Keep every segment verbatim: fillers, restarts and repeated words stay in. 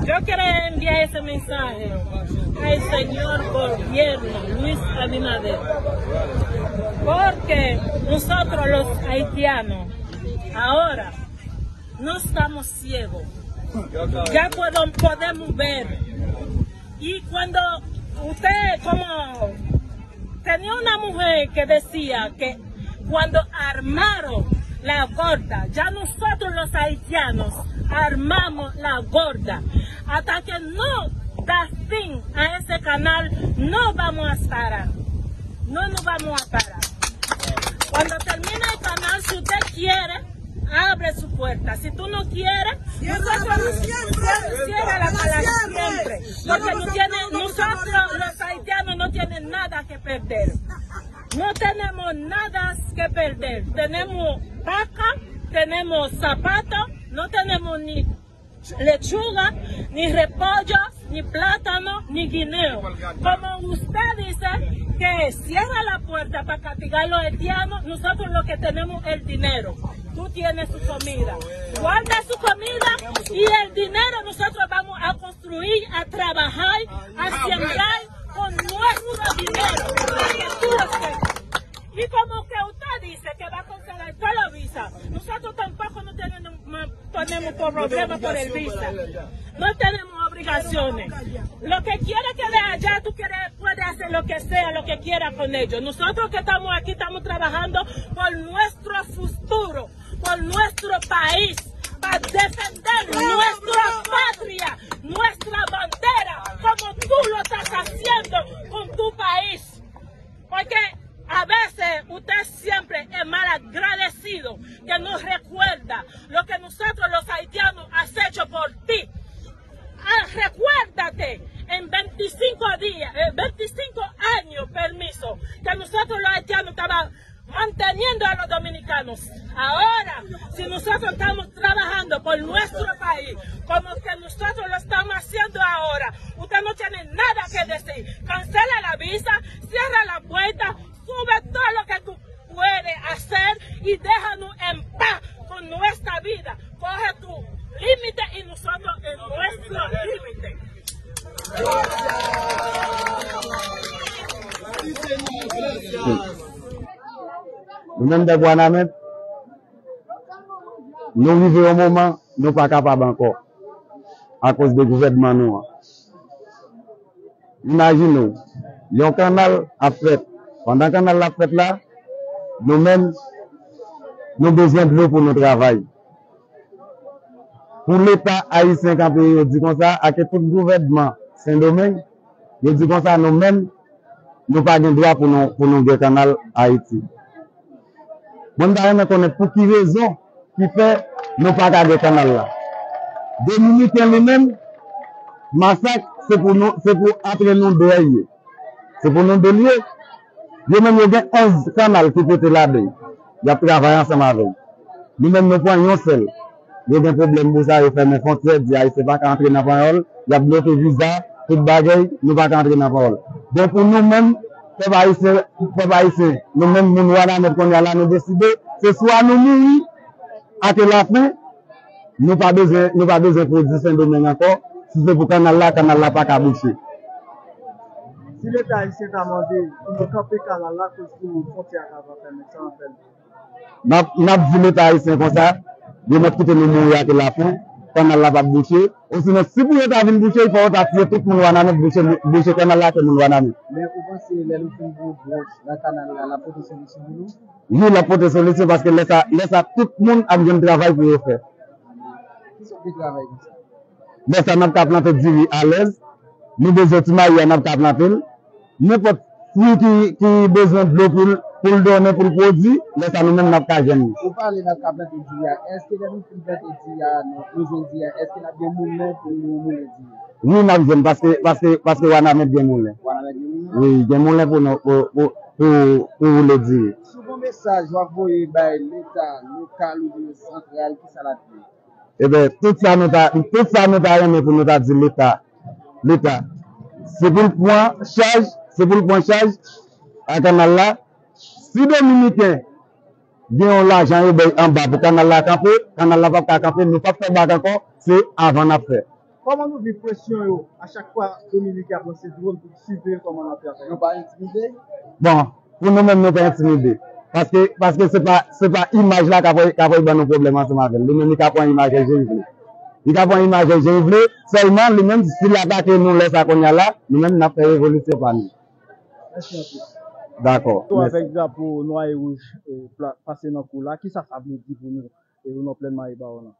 Yo quiero enviar ese mensaje al señor gobierno Luis Abinader, porque nosotros los haitianos ahora no estamos ciegos, ya podemos ver. Y cuando usted como tenía una mujer que decía que cuando armaron la gorda, ya nosotros los haitianos armamos la gorda. Hasta que no da fin a ese canal, no vamos a parar. No nos vamos a parar. Cuando termine el canal, si usted quiere, abre su puerta. Si tú no quieres, nosotros, cierra la para siempre. Porque no tiene, nosotros los haitianos no tienen nada que perder. No tenemos nada que perder. Tenemos vaca, tenemos zapato, no tenemos ni lechuga, ni repollo, ni plátano, ni guineo. Como usted dice que cierra la puerta para castigar los haitianos, nosotros lo que tenemos el dinero. Tú tienes su comida. Guarda su comida y el dinero nosotros vamos a construir, a trabajar, a sembrar con nuestro dinero. Para que tú lo sepas. Y como que usted dice que va a cancelar toda la visa, nosotros tampoco no tenemos, tenemos problema por el visa. No tenemos obligaciones. Lo que quiere quede allá, tú quieres, puede hacer lo que sea, lo que quiera con ellos. Nosotros que estamos aquí estamos trabajando por nuestro futuro, por nuestro país, para defender nuestra patria, nuestra bandera, como tú lo estás haciendo con tu país. Porque a veces usted siempre es mal agradecido, que no recuerda lo que nosotros los haitianos has hecho por ti. Ah, recuérdate, en veinticinco días, en veinticinco años, permiso, que nosotros los haitianos estábamos manteniendo a los dominicanos. Ahora, si nosotros estamos trabajando por nuestro país, como que nosotros lo estamos haciendo ahora, usted no tiene nada que decir. Cancela la visa, cierra la puerta, sube todo lo que tú puedes hacer y déjanos en paz con nuestra vida. Coge tu límite y nosotros en nuestro límite. Nou menm dèk Wanament, nou rive yon moman nou pa kapab ankò akoz de gouvènman nou an. Imajine w, yon kannal ap fèt. Pandan kannal la ap fèt la, nou menm, nou bezwen dlo pou nou travay. Pou Leta ayisyen kanpe, yo di konsa, ake tout gouvènman Sendomeng, yo di konsa, nou menm, nou pa gen dwa pou nou, pou nou gen kannal Ayiti. Mwen, m ta renmen konnen pou ki rezon ki fè nou pa ka gen kannal la. Dominiken li menm, masak, se pou nou, se pou antre nou deyò l ye. Se pou nou de l ye. Yo menm yo gen onz kannal ki pote ladan. Y ap travay ansanm avè l. Nou menm nou pran yon sèl. Yo gen pwoblèm pou sa, yo fèmen fwontyè, di Ayisyen pa ka antre nan Panyòl, y ap bloke viza, tout bagay, nou pa ka antre nan Panyòl. Donk pou nou menm, pèp ayisyen, pèp ayisyen, nou menm moun Wanament kounye a la nou deside, se swa nou mouri, ake lafen, nou pa bezwen, nou pa bezwen pwodui Sendomeng ankò, si se pou kannal la, kannal la pa ka bouche. Si Leta ayisyen ta mande pou nou kanpe kannal la, koz pou fwontyè a ka va fèmen, sa n ap fè l. N ap, n ap di Leta ayisyen konsa, yo mèt kite nou mouri ake lafen, kannal la p ap bouche. Osinon, si pou yo ta vin bouche l, fò yo ta tiye tout moun Wanament, bouche, bouche kannal la ake moun Wanament. Men ou panse lè nou fin pran bwòch nan kannal la, l ap pote solisyon pou nou? Wi, l ap pote solisyon, paske lè sa, lè sa, tout moun ap jwenn travay pou yo fè. Kisa w vle travay konsa? Lè sa, n ap ka plante diri alèz. Nou bezwen ti mayi a, n ap ka plante l. Nenpòt fwi ki, ki bezwen dlo pou l, pou l donnen, pou l pwodui, lè sa, nou menm, n ap ka jwenn li. Ou pale n ap ka plante diri a. Èske lè nou fin plante diri a, nou, nou jwenn diri a, èske n ap gen moulen pou nou moulen diri? Wi, n ap jwenn, paske, paske, paske Wanament gen moulen. Wanament gen moulen? Wi, gen moulen pou nou, pou, pou, pou, pou woule diri. Si w gen yon mesaj w ap voye bay Leta lokal oubyen santral, kisa l ap ye? Ebyen, tout sa nou ta, tout sa nou ta renmen pou nou ta di Leta, Leta, se pou l pran chaj, se pou l pran chaj a kannal la. Si Dominiken gen yon lajan yo bay anba pou kannal la kanpe, kannal la p ap ka kanpe, nou p ap fè bak ankò, se avan n ap fè. Kòman nou viv presyon yo a chak fwa Dominiken ap lanse dwòn pou siveye kòman n ap fè afè yo? Nou pa entimide? Bon, pou nou menm, nou pa entimide. Paske, paske se pa, se pa imaj la k ap, k ap ban nou pwoblèm ansanm avè l. Li menm, li ka pran imaj lè jan l vle. Li ka pran imaj lè jan l vle, sèlman, li menm, si l atake nou lè sa kounye a la, nou menm, n ap fè revolisyon pa nou. Mèsi anpil. Dakò. Avèk drapo nwa e wouj pase nan kou la, kisa sa vle di pou nou e nou nan plèn Maribawon an?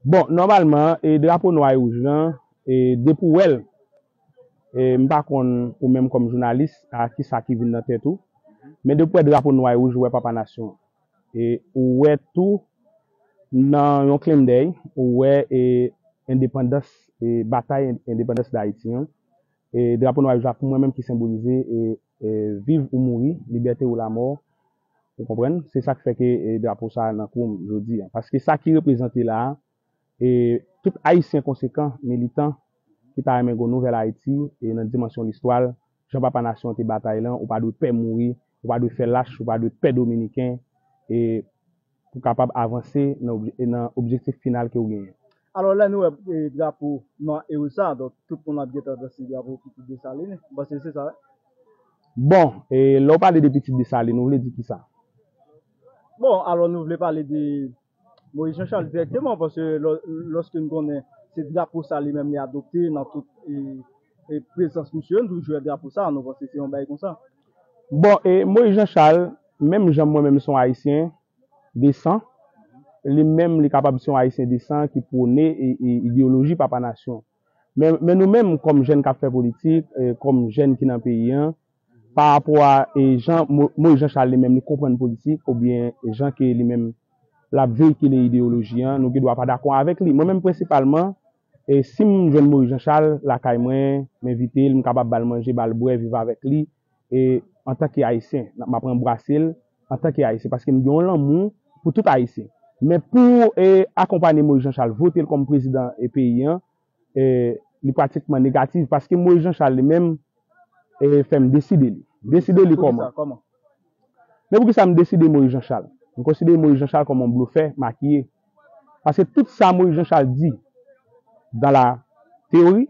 Bon, nòmalman, e drapo nwa e wouj lan, e depi w wè l, e m pa konn ou menm kòm jounalis, a kisa ki vin nan tèt ou, men depi w wè drapo nwa e wouj, ou wè papa nasyon an. E ou wè tou, nan yon klendèy, ou wè e endepandans, e batay endepandans Dayiti an. E drapo nwa e wouj la, pou mwen menm, ki senbolize e, e viv ou mouri, libète ou lamò, ou konprann? Se sa k fè ke e, drapo sa a nan kou m jodi a. Paske sa ki reprezante la a, e tout Ayisyen konsekan, militan, ki ta renmen gen yon nouvèl Ayiti, e nan dimansyon listwa l, jan papa nasyon an te batay lan, ou pa dwe pè mouri, ou pa dwe fè lach, ou pa dwe pè Dominiken, e pou kapab avanse nan, nan objektif final ke ou genyen. Alò, lè nou wè e, drapo nwa e wouj sa, donk tout moun ap gentan danse drapo Pitit Desalin, m panse se sa, wi. Bon, e lè w pale de Pitit Desalin, ou vle di kisa? Bon, alò nou vle pale de Moïse Jean Charles dirèkteman, paske lòske nou konnen se drapo sa li menm li adopte nan tout e, e prezans misye, nou toujou wè drapo sa, nou panse se yon bagay konsa. Bon, e Moïse Jean Charles, menm jan mwen menm se yon Ayisyen desan, li menm li kapab se yon Ayisyen desan ki pwone e, e ideyoloji papa nasyon. Men, men nou menm kòm jèn k ap fè politik, e, kòm jèn ki nan peyi an, pa rapò a e, jan Moïse Jean Charles li menm li konprann politik oubyen jan ke li menm l ap veyikile ideyoloji an, nou gen dwa pa dakò avèk li. Mwen menm prensipalman, e, si m jwenn Moïse Jean Charles lakay mwen, m envite l, m kapab ba l manje, ba l bwè, viv avèk li, e antanke Ayisyen, m ap anbrase l antanke Ayisyen, paske m gen yon lanmou pou tout Ayisyen. Men pou e, akonpanye Moïse Jean Charles, vote l kòm prezidan e peyi an, e, li pratikman negatif, paske Moïse Jean Charles li menm e, fè m deside li. Deside li kòman? Men poukisa m deside Moïse Jean Charles? M konsidere Moïse Jean Charles kòm yon blofè makiye. Paske tout sa Moïse Jean Charles di dans la théorie,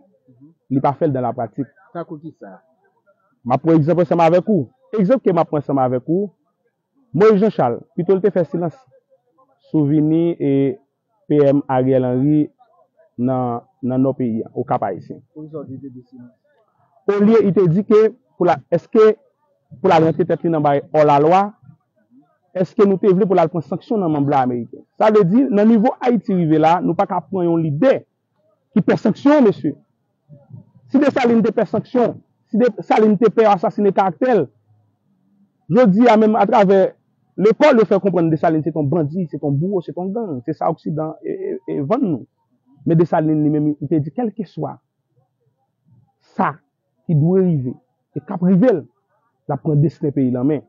li pa fè l dans la pratique. Tankou kisa? M ap pran egzanp ansanm avèk ou. Egzanp ke m ap pran ansanm avèk ou, Moïse Jean Charles, pito l te fè silans sou vini e P M Ariel Henry nan, nan nò peyi a, o Kap Ayisyen. Olye li te di ke pou l, èske pou l al rantre tèt li nan bagay òlalwa, èske nou te vle pou l al pran sanksyon nan manm blan ameriken? Sa vle di, nan nivo Ayiti rive la, nou pa ka pran yon lidè ki pè sanksyon, mesye. Si Desalin te pè sanksyon, si Desalin te pè asasine karaktè l, jodi a menm atravè lekòl yo fè konprann Desalin se t on bandi, se t on bouwo, se t on gang, se sa oksidan e, e, e vann nou. Men Desalin li menm li te di kèlkeswa sa ki dwe rive e k ap rive l, l ap pran desten peyi l an men.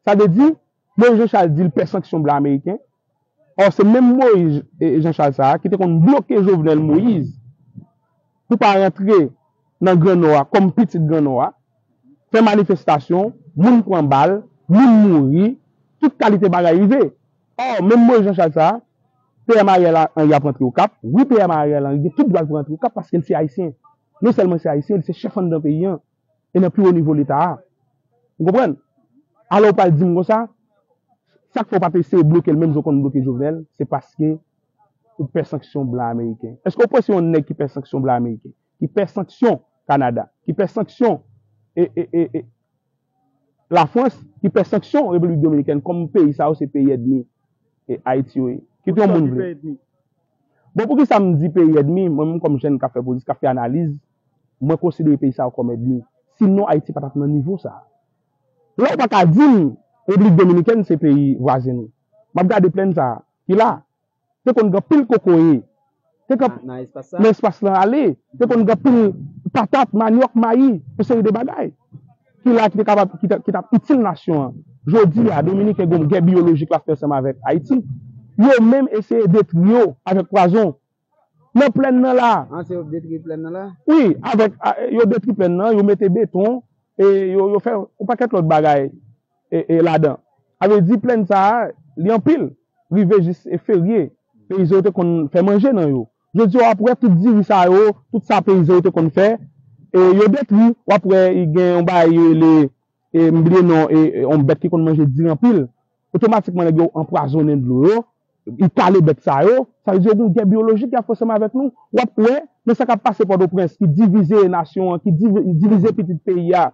Sa vle di, Moïse Jean Charles di l pè sanksyon blan ameriken. Ò, se menm Moïse Jean Charles sa a ki te konn bloke Jovenel Moïse pou pa rantre nan Gran Nò a kòm pitit Gran Nò a, fè manifestasyon, moun pran bal, moun mouri, tout kalite bagay rive. Ò, menm Moïse Jean Charles sa a, P M Ariel Henry ap rantre Okap, wi P M Ariel Henry gen tout dwa l pou rantre Okap paske l se Ayisyen. Non sèlman se Ayisyen, li se chèf anndan peyi an e nan pi wo nivo Leta a. Ou konprann? Alò ou pral di m konsa, sa k fè w pa t eseye bloke l menm jan w konn bloke Jovenel, se paske ou pè sanksyon blan ameriken. Èske w panse yon nèg ki pè sanksyon blan ameriken, ki pè sanksyon Kanada, ki pè sanksyon e, e, e, e, Lafrans, ki pè sanksyon Repiblik Dominikèn kòm peyi sa yo se peyi ènmi e Ayiti yo ye? Kite yon moun vle. Bon, poukisa m di peyi ènmi? Mwen menm kòm jèn k ap fè politik, k ap fè analiz, mwen konsidere peyi sa yo kòm ènmi. Sinon Ayiti pa t ap nan nivo sa a. La ou pa ka di m Repiblik Dominikèn se peyi vwazen nou. M ap gade plèn sa a ki la. Te konn gen anpil kokoye. Te gen nan espas lan ale. Te konn gen anpil patat, manyòk, mayi, yon seri de bagay. Ki la, ki te kapab, ki t ap itil nasyon an. Jodi a, Dominiken gen yon gè biyolojik l ap fè ansanm avèk Ayiti. Yo menm eseye detwi yo avèk pwazon. Nan plèn nan la. An, se yo k detwi plèn nan la? Wi, avèk, yo detwi plèn nan, yo mete beton, e yo, yo fè yon pakèt lòt bagay e, e ladan. Sa vle di plèn sa a, li anpil. Rive jis e ferye. Peyizan yo te konn fè manje nan yo. Jodi a w ap wè tout diri sa yo, tout sa peyizan yo te konn fè, e, yo detwi. W ap wè gen yon bagay yo rele, e, m bliye non, e, e, yon bèt ki konn manje diri anpil. Otomatikman nèg yo anpwazonnen dlo yo, li kale bèt sa yo. Sa vle di yo gen yon gè byolojik y ap fè ansanm avèk nou. W ap wè nan sa k ap pase Pòtoprens ki divize nasyon an, ki divi- divize pitit peyi a.